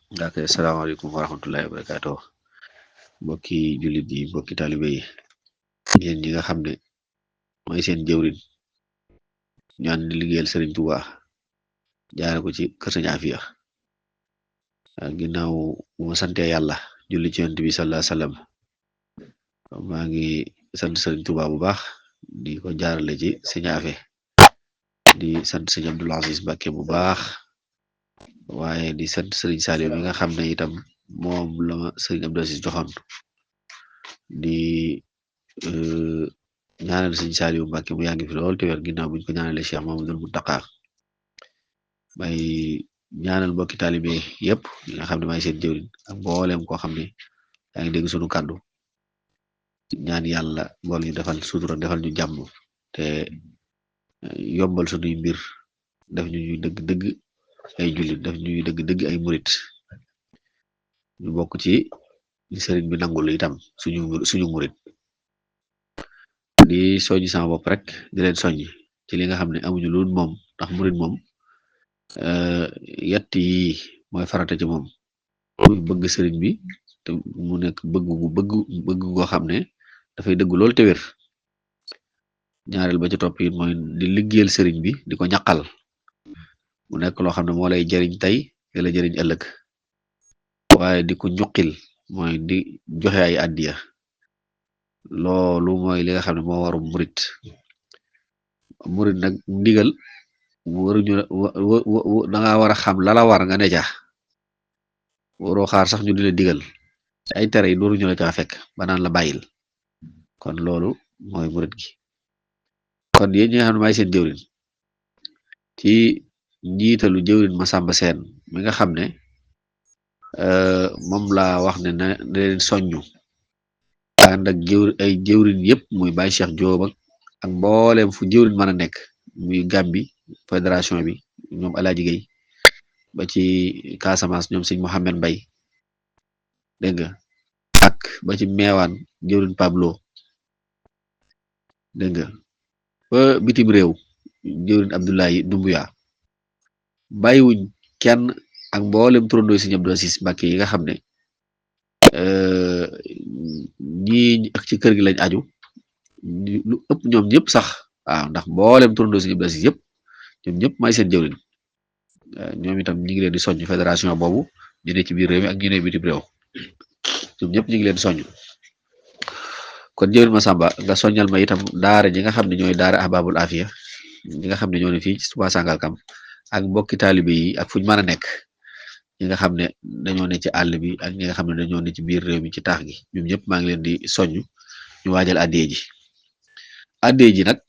Ok, asalaamaaleykum wa rahmatullahi wa barakaatu. Mbokki jullit yi mbokki taalibe yi yéen ñi nga xam ne mooy seen jëwrin ñaan di liggéeyal Sëriñ Tuubaa jaare ko ci kër Sëñ Afiya ginnaaw bu ma sante yàlla julli ci yonent bi sallallahu alayhi wasallam maa ngi sant Sëriñ Tuubaa bu baax di ko jaarale ci Sëñ Afe di sant Sëñ Abdul Aziz Mbàkke bu baax waaye di sant Sëriñ Saaliw mi nga xam ne itam moom la ma Sëriñ Abdul Aziz joxoon di ñaanal Sëñ Saaliw Mbàkke mu yàgg fi lool te wér ginnaaw buñ ko ñaanale Cheikh Mamadul Muntaqa may ñaanal mbokki taalibe yëpp yi nga xam ne may seen jëwriñ ak mboolem koo xam ne yaa ngi dégg sunu kàddu ñaan yàlla bool ñu defal sutura defal ñu jàmm te yombal sunuy mbir def ñu ñuy dëgg-dëgg ay jullit def ñuy dëgg-dëgg ay murit ñu bokk ci li sëriñ bi nangul itam suñu murit di soññ sama bopp rek di leen soññ ci li nga xam ne amuñu lu moom ndax murit moom yett yi mooy farata ci moom muy bëgg sëriñ bi te mu nekk bëgg goo xam ne dafay dëgg lool te wér ñaareel ba ci topp it mooy di liggéeyal sëriñ bi di ko ñaqal mu nekk loo xam ne moo lay jëriñ tey di la jëriñ ëllëg waaye di ko ñuqil mooy di joxe ay addiya loolu mooy li nga xam ne moo waru murit nag ndigal waruñu da nga war a xam lala war nga ne ja waroo xaar sax ñu di la digal ay tere yi waruñu la caa fekk ba naan la bàyyil kon loolu mooy murit gi kon yéen ñi nga xam ne maay seen jëwrin ci njiitalu jëwrin Masamba Seen mi nga xam ne moom laa wax ne na leen soññu ànd ak ay jëwrin yëpp muy Baye Cheikh Joob ak mboolem fu jëwrin mën a nekk muy Gàmbi fédération bi ñoom Alaaji Gay ba ci Casamance ñoom sëñ Mohamed Mbay dégg nga ak ba ci meewaan jëwrin Pablo dégg nga ba bitim réew jëwrin Abdoulaye Dumbuya bàyyiwuñ kenn ak mboolem turandoo sëñ Abdou Aziz Mbàkke yi nga xam ne ñii ak ci kër gi lañ aju lu ëpp ñoom ñëpp sax waaw ndax mboolem turandoo sëñ Abdou Aziz yëpp ñoom ñëpp may seen jëwrin ñoom itam ñi ngi leen di soññ fédération boobu ñu ne ci biir réew mi ak ñu ne bitim réew ñoom ñëpp ñu ngi leen di soññ kon jëwrin Masamba nga soññal ma itam daara ji nga xam ne ñooy daara Ahbabul Afiya ñi nga xam ne ñoo ne fii ci Touba Sangalkam ak mbokki taalibe yi ak fuñ mën a nekk ñi nga xam ne dañoo ne ci àll bi ak ñi nga xam ne dañoo ne ci biir réew mi ci taax gi ñoom ñëpp maa ngi leen di soññ ñu waajal addee ji nag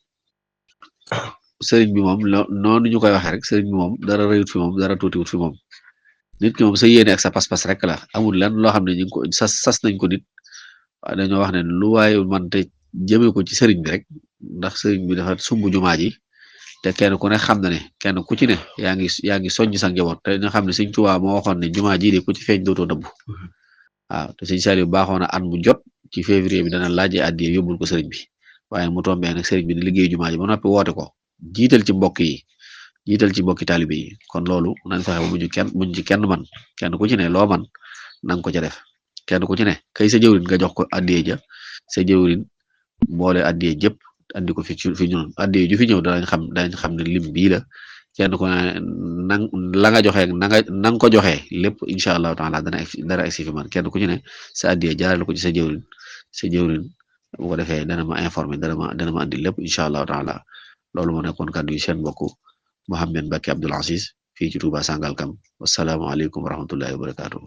sëriñ bi moom noonu ñu koy waxee rek sëriñ bi moom dara rëyut fi moom dara tuutiwut fi moom nit ki moom sa yéene ak sa pas-pas rek la amul lenn loo xam ne ñu ngi ko sas nañ ko nit waaye dañoo wax ne lu waaye man te jëmee ko ci sëriñ bi rek ndax sëriñ bi dafa sumb jumaa ji te kenn ku ne xam na ne kenn ku ci ne yaa ngi soññ sa njaboot te nga xam ne Sëñ Tuubaa moo waxoon ne jumaa ji de ku ci feeñ dootoo dëbb waaw te Sëñ Saaliw baaxoon na at mu jot ci février bi dana laajee addiya yóbbul ko sëriñ bi waaye mu tombee nag sëriñ bi di liggéey jumaa ji ba noppi woote ko jiital ci mbokk yi jiital ci mbokki taalibe yi kon loolu nañ fexe ba buñ ci kenn man kenn ku ci ne loo man nanga ko ca def kenn ku ci ne kay sa jëwrin nga jox ko addiya ja sa jëwrin boole addiya jëpp andi ko fi ñun addiya ju fi ñëw danañ xam ne lim bii la kenn ku ne la nga joxe na nga ko joxee lépp incha allahu taala dara egsi fi man kenn ku ci ne sa addiya jaarale ko ci sa jëwrin bu ko defee dana ma informé dana ma andi lépp incha allahu taala loolu moo nekkoon kàddu yi seen mbokku Mouhamed Mbacke Abdoul Aziz fii ci Touba Sangalkam wasalaamaaleykum wa rahmatullahi wa barakaatu.